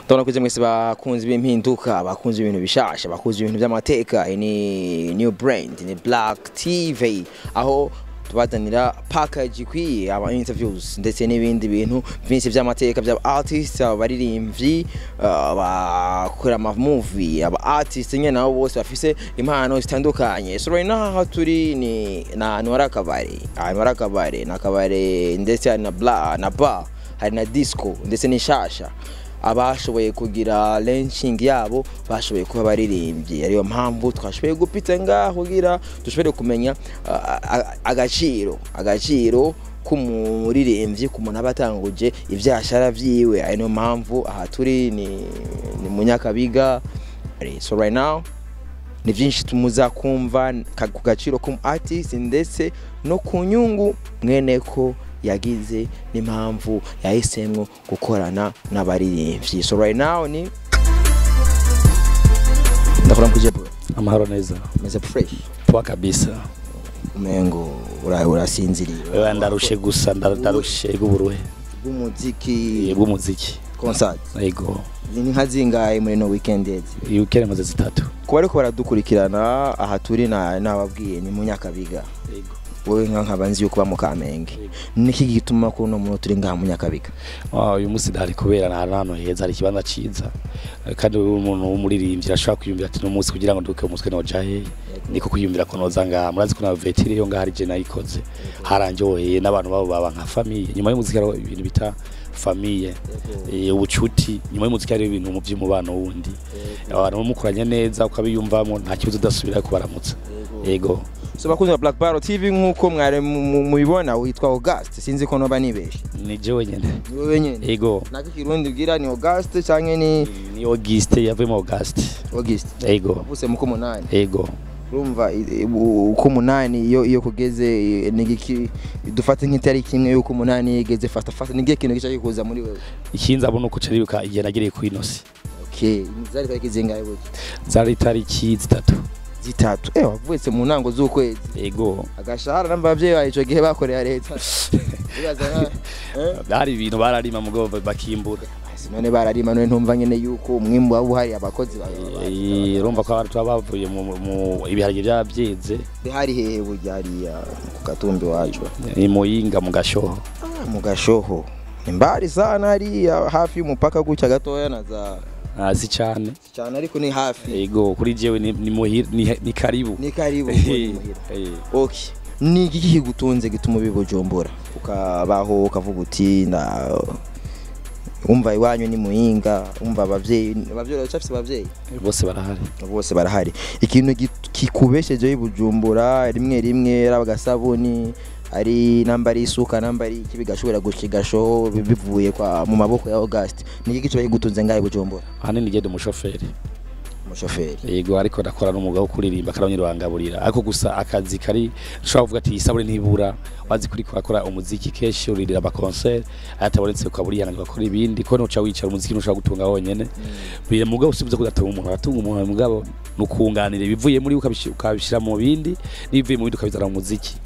Ndabona kuze mwese bakunzi b'impinduka, bakunzi b'ibintu bishasha, bakunzi b'ibintu by'amateka. Iyi ni New Brand, ni Black TV, aho tubazanira package ikwiye, aba interviews ndetse n'ibindi bintu byinshi by'amateka by'aba artists, abaririmbyi, abakora ama movie, aba artists nyene nabo bose bafise impano zitandukanye. So right now aho turi ni na ahantu hari akabare, ahantu hari akabare, na akabare ndetse hari na bla na bar, hari na disco ndetse n'ishasha. Abashoboye kugira launching yabo bashoboye kuba baririmbyi, ariyo mpamvu twashoboye gupita ngaho kugira dushobore kumenya agaciro k'umuririmbyi, ku muntu aba atanguje ivyashara vyiwe. Ari niyo mpamvu aha turi ni mu Nyakabiga. So right now ni byinshi tumuza kumva ku gaciro k'umu artist ndetse no ku nyungu mwene ko yagize n'impamvu yahisemwo gukorana n'abaririmbyi. So right now ni ndakora mkuje bro. Amahoro neza. Meze fresh? Poa kabisa. Umengo urasinziriye. Wewe, ndarushe gusa, ndarushe bw'uburuhe. Bw'umuziki? Bw'umuziki. Concert? Yego. Ni nka zingahe muri no weekend yezi? Iyi weekend maze zitatu. Kuba ariko baradukurikirana, aha turi na nababwiye ni mu Nyakabiga. Yego. Wowe nkaba nzi yuko uba mu Kamenge, niki gituma ko uno muntu turi ngaha mu Nyakabiga? Ah, uyu munsi ndahari kubera ni ahantu heza, hari ikibanza ciza. Kandi uyu umuntu w'umuririmbyi arashobora kwiyumvira ati: "No munsi kugira ngo nduke umutwe noja he?" Niko kwiyumvira ko noza ngaha. Murazi ko na vetire yo ngaha ari je nayikoze, haranjoheye n'abantu babo baba nka famille. Nyuma y'umuziki hariho ibintu bita famille, ubucuti. Nyuma y'umuziki hariho ibintu mu by'umubano wundi, abantu mukoranye neza ukabiyumvamo, nta kibazo, udasubira kubaramutsa. Yego. So bakunzi ba Black Barrel TV, nkuko mwari mubibona, witwa Auguste, sinzi ko noba nibeshe. Ni je wenyene. Ni wewe nyene? Yego. Nako Kirundi ubwira ni Auguste canke ni? Ni Auguste, yavuyemo Auguste. Auguste? Yego. Wavutse mu k'umunani? Yego. Urumva uko umunani iyo kugeze, ni igiki, dufate nk'itariki imwe y'uko umunani yigeze fasta fasta, ni igihe kintu gica kikuza muri wewe? Ikinza abona uko caribuka igihe nagiriye ku inosi. Okay, zari tariki zingahe burya? Zari tariki 3. 3. Wavutse mu ntango z'ukwezi? Yego. Agashahara namba abavyeyi bawe ico gihe bakorera leta. Uraza nka Hari ibintu bararima mugabo bakimbura. Basi none bararima, none ntumva nyene yuko umwimbu waba uhari, abakozi bawe Urumva ko abantu baba bavuye mu ibiharage byarabyeze. Hari hehe burya hariya ku Gatumbi wacu? Ni Muyinga, mu Gashoho. Ah, mu Gashoho ni mbali sana, hariya hafi y'umupaka gutya gatoya na za Hasi cyane. Cyane, ariko ni hafi. Yego, kuri jewe ni muhira, ni karibu. Ni karibu, kuko ni muhira. Okay, ni iki kigutunze gituma uba i Bujumbura ukabaho, ukavuga uti nda umva iwanyu ni Muyinga, umva abavyeyi uracafise abavyeyi? Bose barahari. Bose barahari. Ikintu kikubeshejeho i Bujumbura rimwe rimwe ari agasabuni, ari namba, ari isuka, namba ari iki, bigashobora gushika igashoho bivuye kwa mu maboko ya August, ni iki kiba kigutunze ngahe i Bujumbura? Ahanini genda umushoferi. Umushoferi? Yego, ariko ndakora n'umwuga wo kuririmba kandi bangaburira, ariko gusa akazi kari ushobora kuvuga ati isabune ntibura. Wazi kuri kurakora umuziki, kenshi uririra ama concert ayatabonetse ukaba urihangana ugakora ibindi, ko ntuca wicara. Umuziki ntushobora gutunga wonyene. Biri mugabo usibuze kudatunga umuntu, aratunga umuntu, mugabo nukunganira ibivuye muri ukabishira mu bindi, n'ibivuye mu bindi ukabizana mu muziki,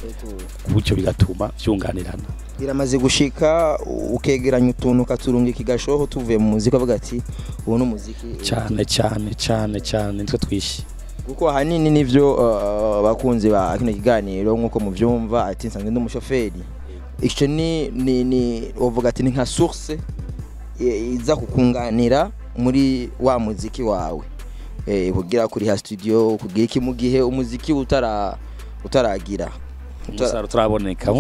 gutyo bigatuma vyunganirana. Biramaze gushika ukegeranya utuntu ukaturungika igashoho tuvuye mu muziki, ukavuga ati ubu ni umuziki? Cyane cyane cyane cyane, nitwe twishi. Kuko ahanini nivyo, bakunzi ba kino kiganiro, nkuko muvyumva ati nsanzwe ndi umushoferi, ico ni uvuga ati ni nka source iza kukunganira muri wa muziki wawe, kugira kuri studio, kugira iki, mu gihe umuziki utaragira umusaruro utaraboneka.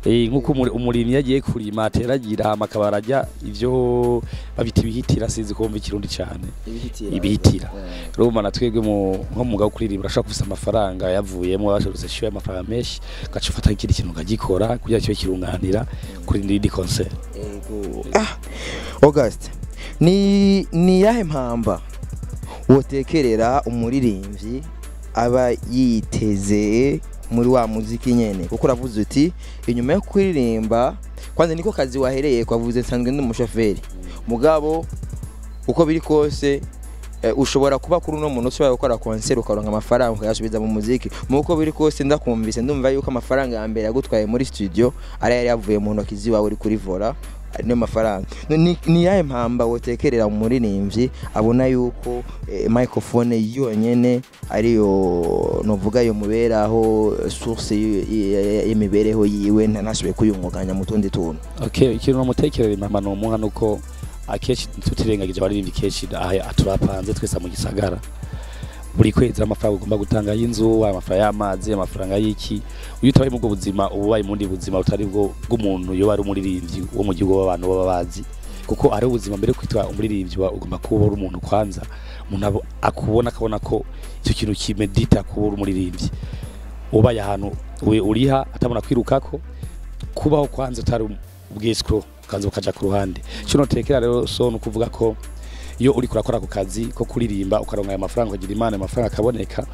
Nkuko umurimyi yagiye kurima ateragira, hama akaba ararya ivyo babita ibihitira, sinzi ko wumva ikirundi cane. Ibihitira. Ibihitira. Urumva na twebwe mu nko mu mwuga wo kuririmba urashobora kufisa amafaranga yavuyemo, washobotse show y'amafaranga menshi, ugaca ufata ikindi kintu ukagikora kugira kibe kirunganira kuri indi concert. Ego. Ah, August, ni yahe mpamba wotekerera umuririmbyi aba yiteze muri wa muziki nyene? Kuko uravuze uti inyuma yo kuririmba kwanza niko kazi wahereye, kwavuze nsanzwe ndi umushoferi, mugabo uko biri kose Ushobora kuba kuri uno muntu ushobora gukora concert ukaronka amafaranga ukayasubiza mu muziki. Muko biri kose ndakumvise, ndumva yuko amafaranga ya mbere yagutwaye muri studio ari yari yavuye mu ntoki ziwawe uri kuri vola, niyo mafaranga. Ni yahe mpamba wotekerera umuririmbyi abona yuko microphone yonyene ariyo novuga yo muberaho source y'imibereho yiwe, ntanashoboye kuyungunganya mu tundi tuntu? Okay, ikintu namutekerera impamba nomuha nuko akenshi tutirengagije abaririmbyi, kenshi aha turapanze twese mu gisagara, buri kwezi amafaranga ugomba gutanga y'inzu, amafaranga y'amazi, amafaranga y'iki. Iyo utabaye mu bwo buzima, uba ubaye mu bundi buzima butari bwo bw'umuntu yoba ari umuririmbyi wo mu gihugu w'abantu baba bazi, kuko ari ubuzima. Mbere yo kwitwa umuririmbyi ugomba kuba uri umuntu kwanza, umuntu akubona akabona ko icyo kintu kimedita kuba uri umuririmbyi. Ubaye ahantu we uriha atabona kwirukako kubaho kwanza utari ubwiscro, ukanza ukaja ku ruhande. Icyo notekera rero so nukuvuga ko iyo uriko urakora ku kazi ko kuririmba ukaronka aya mafaranga, ukagira Imana amafaranga akaboneka,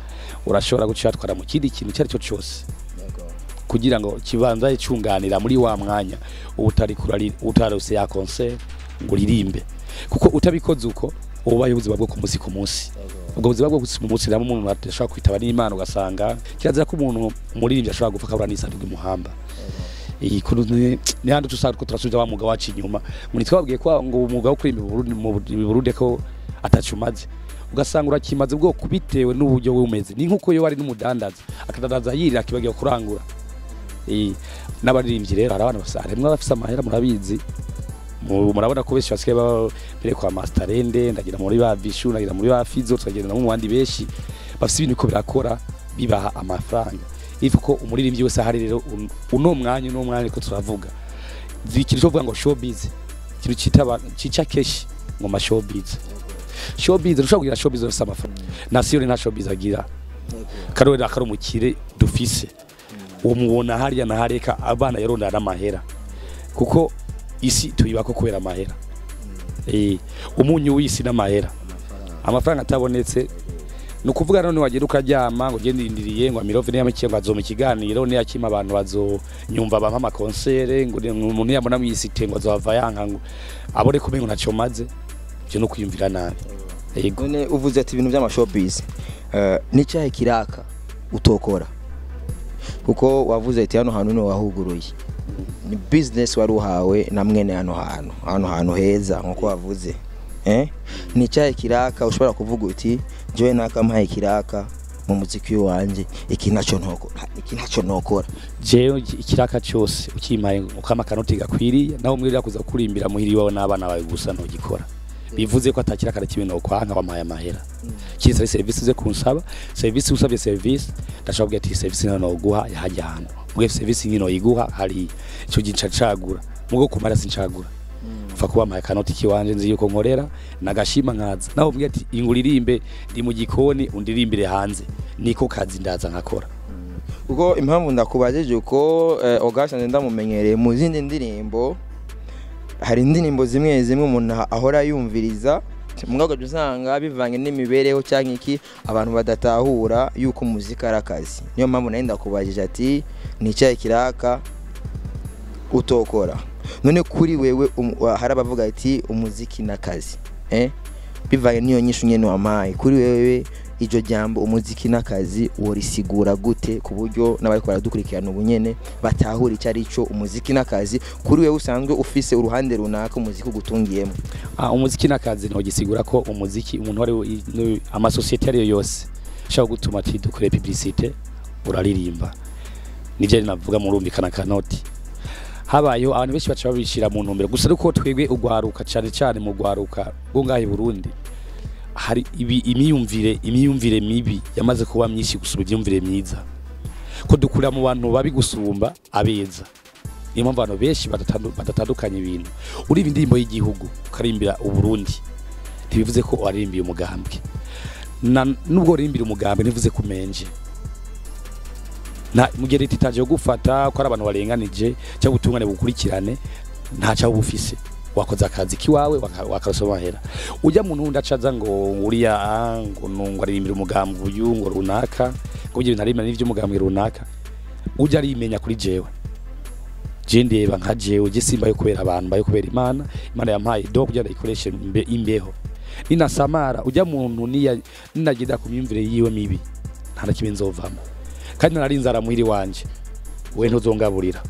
urashobora guca uyatwara mu kindi kintu icyo ari cyo cyose kugira ngo kibanza icunganira muri wa mwanya uba utari utarose ya concert ngo uririmbe, kuko utabikoze uko ubaye ubuzima bwo ku munsi ku munsi. Ubwo buzima bwo ku munsi nabo umuntu ashobora kwitaba n'Imana, ugasanga kirazira ko umuntu umuririmbyi ashobora gupfa akabura n'isanduku imuhamba. Iyi kuru ni handi tusanga ko turasubiza wa mwuga wacu inyuma, ngo ntitwabwiye ko ngo umwuga wo kuririmba mu Burundi ko atacumaze, ugasanga urakimaze ubwoko bitewe n'uburyo we umeze. Ni nkuko iyo wari n'umudandaza akadandaza yirira akibagiwe kurangura. N'abaririmbyi rero hari abantu bafise, harimwo abafise amahera, murabizi. Murabona ko benshi basigaye baba mbere kwa Masterende, ndagira muri ba Vishu, ndagira muri ba Fizo, tukagenda no mu bandi benshi bafise ibintu ko birakora bibaha amafaranga. Ifu ko umuririmbyi wese ahari rero uno mwanya, uno mwanya ko turavuga ikintu cyo kuvuga ngo showbiz, ikintu cita cica keshi ngo ma showbiz, showbiz ushobora kugira showbiz ufise amafaranga na siyoni nta showbiz agira. Karori akari umukire dufise uwo mubona hariya na hareka abana yarondana n'amahera, kuko isi tuyibako kubera amahera. Umunyu w'isi n'amahera, amafaranga atabonetse ni ukuvuga none wagenda ukaryama ngo ugende ndindiriye ngo Amirove niyamakiye ngo azoma ikiganiro niyakima abantu bazonyumva bampa amakonsere, ngo umuntu yambona mw'isite ngo azohava yanka ngo abone ko umengo ntaco maze. Ivyo no kwiyumvira nabi. Yego. None uvuze ati ibintu by'ama showbiz, ni cyahe kiraka utokora? Kuko wavuze ati hano hantu niho wahuguruye, ni business wari uhawe na mwene hano hantu, hano hantu heza nkuko wavuze. Ni cyahe kiraka ushobora kuvuga uti jewe nakampaye kiraka mu muziki wanje, iki ntaco ntokora, iki ntaco nokora? Jewe ikiraka cyose ukimpaye ukama kanoti gakwiriye, naho mwirira kuza kurimbira muhiri wawe n'abana bawe gusa ntugikora. Bivuze ko atakiraka na kimwe nokwanka wampaye amahera. Kiretse ari service uze kunsaba, service usabye service ndashobora kugira ati service nano noguha yahajya hano, mbwe service nkino yiguha hari ico gica cagura, mugo kumara sincagura. Mfa kuba mpaye kanoti kiwanje nzi yuko nkorera nagashima nkaza, naho mbwe ati inguririmbe ndi mu gikoni undirimbire hanze, niko kazi ndaza nkakora. Kuko impamvu ndakubajije uko, Auguste ndamumenyereye mu zindi ndirimbo, hari indirimbo zimwe zimwe umuntu ahora yumviriza mugabo ugaca usanga bivanye n'imibereho cyangwa iki abantu badatahura yuko umuziki ari akazi. Niyo mpamvu nari ndakubajije ati ni icyayi kiraka utokora. None kuri wewe hari abavuga ati umuziki n'akazi, bivanye n'iyo nyishu nyene wampaye, kuri wewe iryo jambo umuziki n'akazi worisigura gute ku buryo n'abariko baradukurikirana ubu nyene batahura icyo ari cyo umuziki n'akazi? Kuri wewe usanzwe ufise uruhande runaka umuziki ugutungiyemo. Umuziki n'akazi ntogisigura ko umuziki umuntu ari amasosiyete ariyo yose ashobora gutuma ati dukore publicité uraririmba, nivyo ari navuga murumvikana kanoti. Habayeho abantu benshi baca babishira mu ntumbero gusa, ariko twebwe ugwaruka cyane cyane mu gwaruka rwo ngaha i Burundi hari imiyumvire mibi yamaze kuba myinshi gusumba imyumvire myiza, ko dukura mu bantu babi gusumba abeza. Niyo mpamvu abantu benshi badatandukanya ibintu. Uriba indirimbo y'igihugu ukarimbira Uburundi ntibivuze ko waririmbiye umugambwe, nubwo urimbira umugambwe ntibivuze ko umenje. Na mu gihe leta itaje gufata ko ari abantu barenganije cyangwa ubutungane bukurikirane, nta cyaho bufise, wakoze akazi kiwawe wakarosoma amahera. Ujya mu ntundi acaza ngo uriya ngo nungo aririmbira umugambwe uyu ngo runaka, ngo ibyo bintu arimenya n'ivy'umugambwe runaka, ujya arimenya kuri jewe. Je ndeba nka jewe, je simba yo kubera abantu, mbayo kubera Imana. Imana yampaye do kugira ndayikoreshe imbeho. Ninasamara ujya muntu niya ninagenda ku myumvire yiwe mibi, nta na kimwe nzovamo. Kandi nari inzara muhiri wanje, we ntuzongaburira.